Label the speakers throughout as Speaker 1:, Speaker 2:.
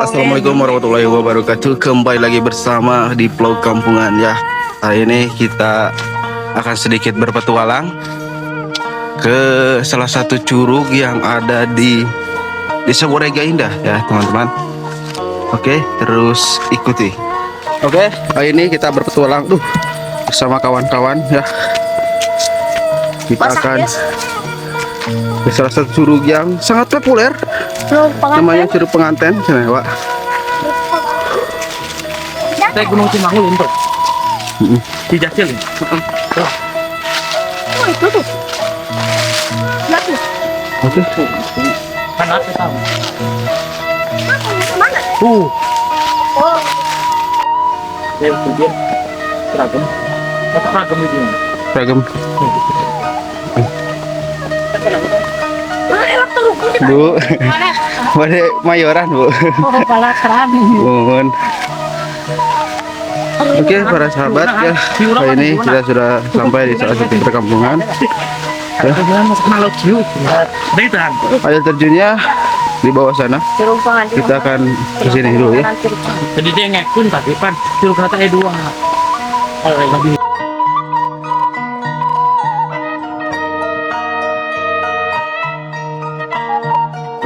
Speaker 1: Assalamualaikum warahmatullahi wabarakatuh. Kembali lagi bersama di vlog kampungan ya. Hari ini kita akan sedikit berpetualang ke salah satu curug yang ada di Desa Warega Indah ya teman-teman. Oke, terus ikuti. Oke, hari ini kita berpetualang tuh bersama kawan-kawan ya. Kita
Speaker 2: Masak,
Speaker 1: akan
Speaker 2: yes.
Speaker 1: ke salah satu curug yang sangat populer, namanya Curug Penganten, sana, Pak.
Speaker 3: Teh Gunung Cimangu luntur. Di Jacil.
Speaker 2: Oh, itu tuh. Lihat tuh.
Speaker 1: Oke.
Speaker 3: Kan aku tahu.
Speaker 2: Mana?
Speaker 3: Tuh,
Speaker 2: Oh,
Speaker 3: dia itu dia seragam. Kata seragam itu.
Speaker 1: Ragam.
Speaker 2: mana enak tuh.
Speaker 1: Bu,
Speaker 2: Mana?
Speaker 1: bade mayoran, Bu.
Speaker 2: Oh, pala kerami.
Speaker 1: Mohon. Oke, para sahabat ya. Hari ini kita sudah sampai di salah satu perkampungan.
Speaker 3: Ya. Masuk malu jiu. Dari tahan.
Speaker 1: Air terjunnya di bawah sana.
Speaker 2: Curug Pengantin.
Speaker 1: Kita akan ke sini dulu ya.
Speaker 3: Jadi dia ngekun tapi pan curug kata dua. Oh, lebih.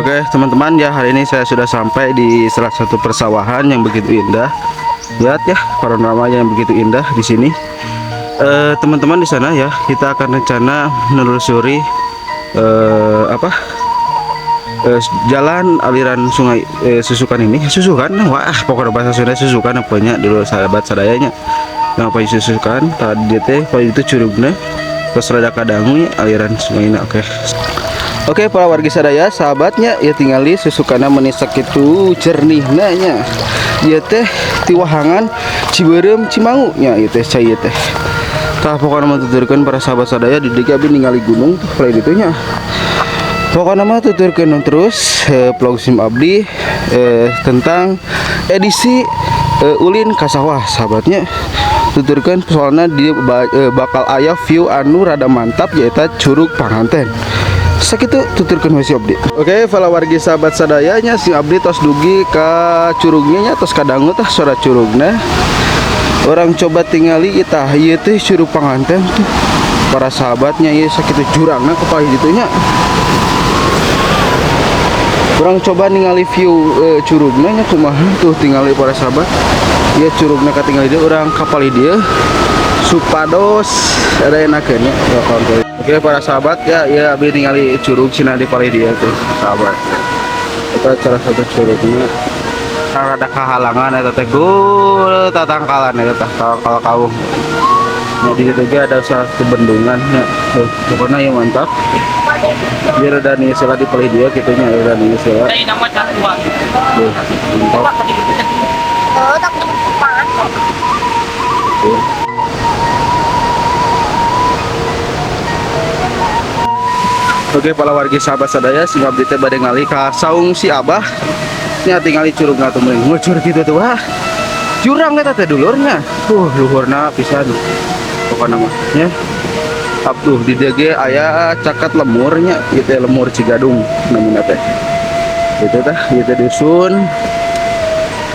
Speaker 1: Oke, teman-teman ya, hari ini saya sudah sampai di salah satu persawahan yang begitu indah. Lihat ya, panoramanya yang begitu indah di sini. Teman-teman di sana ya, kita akan rencana menelusuri apa? Jalan aliran sungai Susukan ini. Susukan, wah, pokoknya bahasa Sunda Susukan pokoknya dulu sahabat sadayanya. Nah, apa Susukan tadi teh itu curugna terus rada kadangu aliran sungai. Oke. Oke, para warga sadaya sahabatnya ya, tinggali susukana meni sakitu jernihna nya. Ieu teh ti wahangan Cibeureum Cimangu nya ieu teh cai ieu teh. Tah, pokokna mah tuturkeun para sahabat sadaya, di dieu abi ningali gunung tuh lain itu nya. Pokokna mah tuturkeun terus vlog sim abdi tentang edisi ulin ka sawah sahabatnya. Tuturkeun soalnya dia bakal aya view anu rada mantap, yaitu Curug Panganten. Sakitu tuturkeun we si abdi. Oke, para wargi sahabat sadayanya, si abdi tos dugi ka curugnya nya, tos kadangu tah suara curugna. Urang coba tingali itah ieu teh Curug Panganten tuh. Para sahabatnya, ieu sakitu jurangna ke palih ditu nya. Urang coba ningali view curugna nya kumaha tuh, tingali para sahabat. Ieu curugna katingali dieu, urang ka palih dieu supados ada enakeun nya ya, kawan. Oke, para sahabat ya, ya abi ningali curug cenah di palih dieu tuh sahabat. Eta salah satu curugnya. Rada kahalangan eta teh ku tatangkalan eta teh kalau kawung. Nah, di situ juga ada salah satu bendungan ya. Tuh, pokoknya ya mantap. Biar ada nih sela di palih dieu kitu nya, ada nih sela.
Speaker 3: Dari nama cara dua.
Speaker 1: Tuh, mantap.
Speaker 2: Oh, tak pangan.
Speaker 1: Tuh. Oke, para wargi sahabat sadaya, si abdi teh bade ngali ka saung si Abah. Nya tingali curugna tuh meureun ngucur kitu tuh, wah. Jurang eta teh dulurnya. Tuh luhurna pisan. Pokona mah nya. Abduh di dieu ge aya caket lemurnya, ieu teh lemur Cigadung namina teh. Itu teh, ieu teh dusun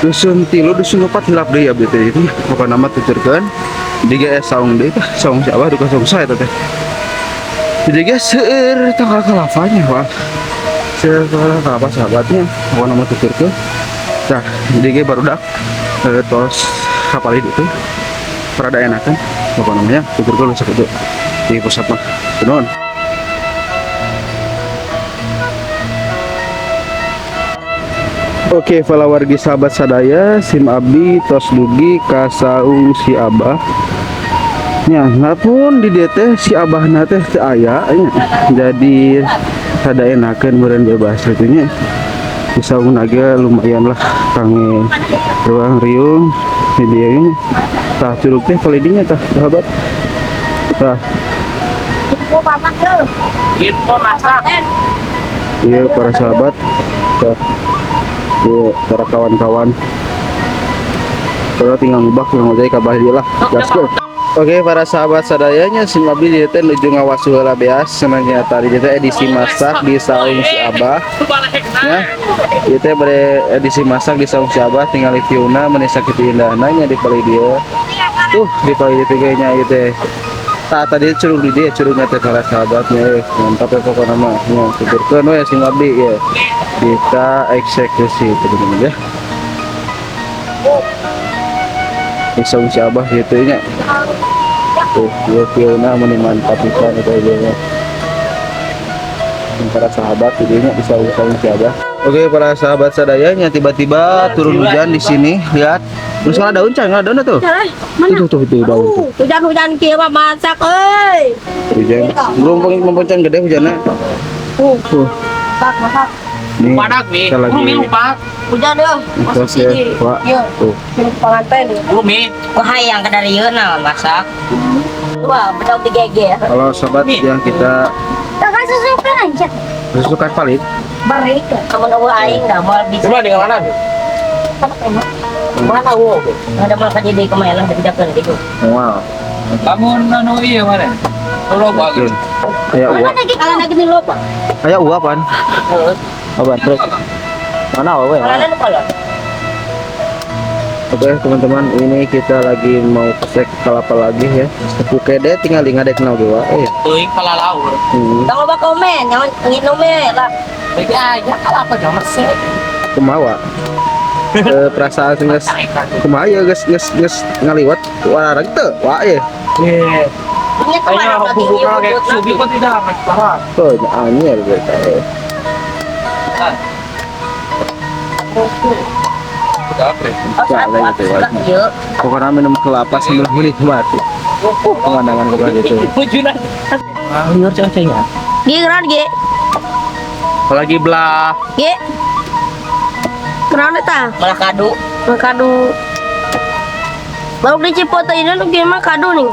Speaker 1: dusun tilu, dusun opat, hilap deui abdi teh itu. Pokona mah tuturkeun di ge saung deui tah, saung si Abah duka saung saya teh. Jadi guys, seueur tangkal kelapanya, Pak. Seueur tangkal kelapa sahabatnya. Pokokna mah tuturkeun. Nah, jadi ge barudak tos kapal itu rada enakan. Pokokna mah ya, tuturkeun sakitu di pusat mah. Nuhun. Oke, para wargi sahabat sadaya, sim abdi tos dugi ka saung si Abah. Nya, pun di dieu teh si Abahna teh teu aya nya. Jadi rada enakeun meureun bebas kitu nya. Di saung ge lumayan lah kangge ruang riung di dieu nya. Tah, curug teh palih dinya tah, sahabat. Tah,
Speaker 2: Info paman tuh.
Speaker 3: Info masak.
Speaker 1: iya para sahabat. Tah. Iya, para kawan-kawan. Kalau tinggal ngubah, tinggal ngojek ka dia lah. Let's go. Oke, para sahabat sadayanya, si abdi di teh nuju ngawasu heula beas cenah. Tadi teh edisi masak di saung si Abah ya. Ieu teh bade edisi masak di saung si Abah, tinggal view-na meni sakitu indahna nya di palih dieu tuh, di palih dieu teh nya. Ieu teh tah tadi curug di dieu, curugna teh, para sahabatnya. Mantap ya pokoknya mah nya, syukurkeun we si abdi ya kita eksekusi, teman-teman ya, di saung si Abah gitu nya. Tuh, view view-na meni mantap pisan itu aja nya. Para sahabat videonya bisa saung si Abah. Oke, para sahabat sadayanya, tiba-tiba turun hujan di sini. Lihat. Terus nggak daun, can, nggak daun tuh.
Speaker 2: Mana?
Speaker 1: Tuh, tuh, tuh, daun tuh.
Speaker 2: Hujan-hujan kieu mah masak euy.
Speaker 1: Hujan. Belum pengen gede hujannya.
Speaker 2: Tuh,
Speaker 1: Tuh.
Speaker 2: masak, masak.
Speaker 1: Nih,
Speaker 3: Padak nih.
Speaker 1: kita lagi
Speaker 3: Belum lupa.
Speaker 2: Hujan deh. Masuk
Speaker 1: terus ya,
Speaker 2: sini.
Speaker 1: Pak.
Speaker 2: Iya,
Speaker 1: Tuh.
Speaker 2: minum pengantin.
Speaker 3: Belum nih.
Speaker 4: Wah, hayang ka dari na masak. Wah, bedog digeger.
Speaker 1: Kalau sobat yang kita
Speaker 2: Kakak susukan aja.
Speaker 1: Susukan palit.
Speaker 2: Balik.
Speaker 4: Kamu eueuh aing dah moal bisa.
Speaker 3: Coba dengan mana? Mana tahu?
Speaker 4: Ada mal ka jadi kumaha lah dibejakeun gitu.
Speaker 1: Wow.
Speaker 3: Bangun anu iya mana? Loba gitu.
Speaker 1: Kayak uap.
Speaker 4: Kalau lagi nih loba.
Speaker 1: Kayak uapan. Apa terus? Mana wae?
Speaker 4: Kalau nu kolot.
Speaker 1: Oke teman-teman, ini kita lagi mau pesek kelapa lagi ya. Sepuke deh tinggal di ngadek nau gewa. Eh.
Speaker 3: Teuing palalaur.
Speaker 4: Tong loba komen, jangan nginum we lah.
Speaker 3: Bagi aja kalau apa jangan sih.
Speaker 1: Kumaha? Eh, perasaan sing geus kumaha ya, geus geus geus ngaliwat warang teu wa ye.
Speaker 3: Iya.
Speaker 4: Punya
Speaker 3: Kayaknya
Speaker 4: kemana lagi
Speaker 3: buku kayak subi kok tidak mas parah.
Speaker 1: Tuh anjir gitu. Jalan itu, Wak. Pokoknya minum kelapa sambil menikmati pemandangan kepada itu.
Speaker 3: Tujuan. Liur ceweknya.
Speaker 2: Gi keran gi.
Speaker 3: Apalagi belah.
Speaker 2: Gi. Keran eta?
Speaker 4: Malah kadu.
Speaker 2: Malah kadu. Lauk di Cipote ini nu gimana kadu nih?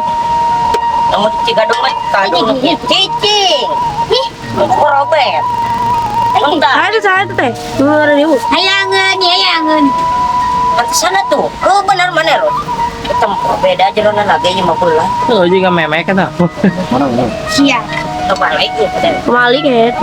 Speaker 4: Kamu cici kadu mah kadu. Cicing. Ih, mau korobet. Entah.
Speaker 2: Saya itu saya itu teh. 2.000.
Speaker 5: Hayangan, hayangan.
Speaker 4: Kan sana tuh, ke benar mana lo? Kita beda aja nona lagi 50 lah.
Speaker 3: Tuh juga memek kan aku.
Speaker 1: Mana mana?
Speaker 5: Siap.
Speaker 4: Coba lagi ya.
Speaker 2: Kembali kayak.